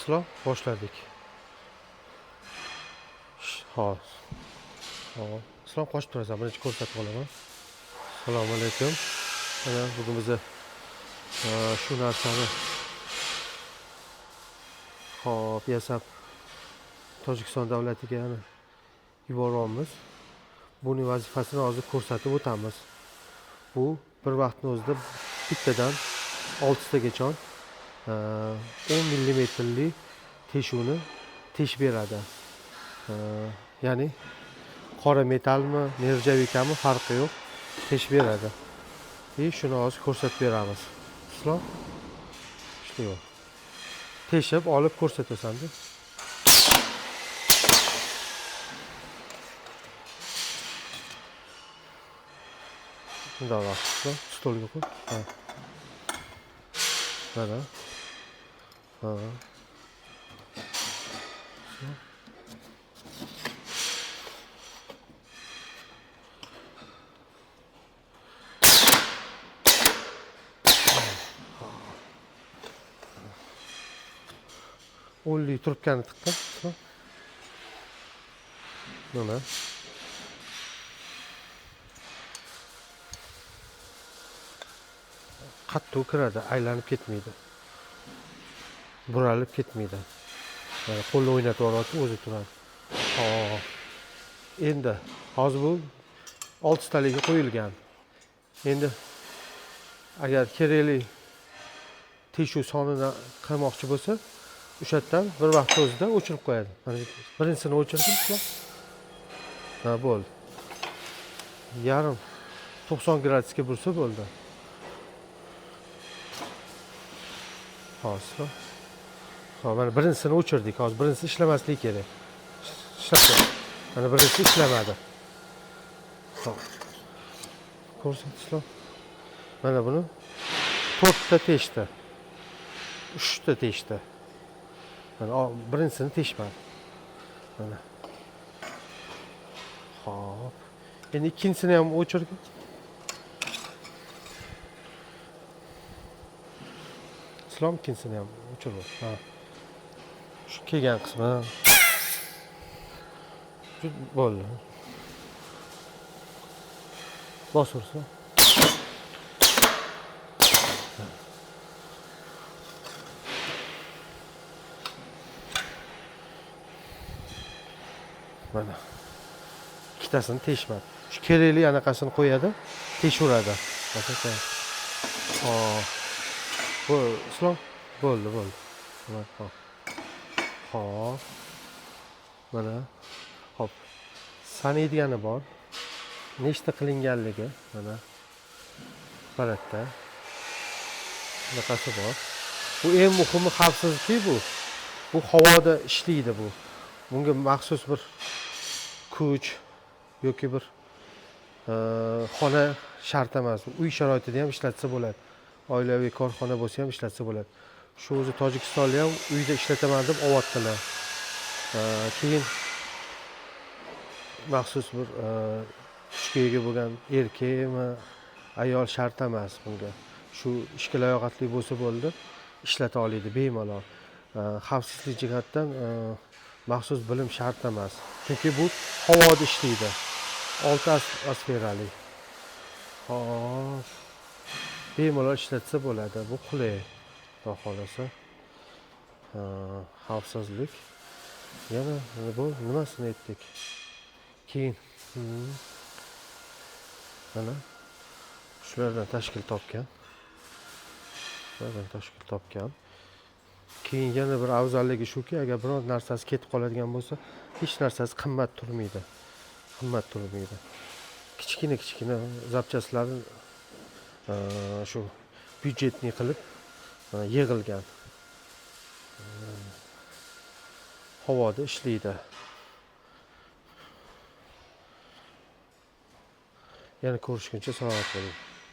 Islom, boshladik. Hop. Hop. Islom, qochib turasan, birinchi ko'rsatib olaman. Assalomu alaykum. Mana bugun biz shu narsani hop yasab Tojikiston davlatiga yana yuboryapmiz. Buning vazifasini hozir ko'rsatib o'tamiz. Bu bir vaqtning o'zida bittadan 6 tagacha 10 millimetrli teshuvni teshib beradi. Ya'ni qora metallmi, нержавейка mi, farqi yo'q, teshib beradi. И shuni hozir ko'rsatib beramiz. Islom, ishlayver. Teshib olib ko'rsatasan-da. Bundoq Islom, stolga qo'y. Ha. Mana. Ha. Islom. O'nli trubkani tiqqin. Islom. Mana. Qattiq kiradi, aylanib ketmaydi. Buralib ketmaydi. Mana qo'lni o'ynatib yuboryapti, o'zi turadi. Hop. Endi hozir bu 6 taligi qo'yilgan. Endi agar kerakli teshuv sonini qilmoqchi bo'lsa, o'sha yerdan bir vaqtda o'zida o'chirib qo'yadi. Mana birinchisini o'chirdim. Ha, bo'ldi. Yarim 90 gradusga bursa bo'ldi. Hozir. Hop, mana birinchisini o'chirdik. Hozir birinchisi ishlamasligi kerak. Ishlab ko'r. Mana birinchisi ishlamadi. Hop. Ko'rsat, Islom. Mana buni to'rtta teshdi. Uchta teshdi. Mana birinchisini teshmadi. Mana. Hop. Endi ikkinchisini ham o'chirgin. Islom, ikkinchisini ham o'chirib. Ha. Shu kelgan qismi. Shu bo'ldi. Bosirsa. Mana. Ikkitasini teshmadi. Shu kerakli anaqasini qo'yadi, teshaveradi. Hop. Bu Islom, bo'ldi, bo'ldi. Mana, hop. Hop. Mana. Hop. Sanaydigani bor. Nechta qilinganligi mana apparatda. Bunaqasi bor. Bu eng muhimi xavfsizlikki bu. Bu havoda ishlaydi bu. Bunga maxsus bir kuch yoki bir xona shart emas. Uy sharoitida ham ishlatsa bo'ladi. Oilaviy korxona bo'lsa ham ishlatsa bo'ladi. Shu o'zi tojikistonlik ham uyda ishlataman deb olyaptilar. Keyin maxsus bir kuchga ega bo'lgan erkakmi, ayol shart emas bunga. Shu ishga layoqatli bo'lsa bo'ldi, ishlata oladi bemalol. Xavfsizlik jihatdan maxsus bilim shart emas. Chunki bu havoda ishlaydi. 6 atmosferali. Hop. Bemalol ishlatsa bo'ladi. Bu qulay. Xudo xohlasa. Xavfsizlik. Yana bu nimasini aytdik? Keyin mana shulardan tashkil topgan. Shulardan tashkil topgan. Keyin yana bir afzalligi shuki, agar biror narsasi ketib qoladigan bo'lsa, hech narsasi qimmat turmaydi. Qimmat turmaydi. Kichkina kichkina запчасть lari shu бюджетный qilib yig'ilgan. Havoda ishlaydi. Yana ko'rishguncha salomat bo'ling.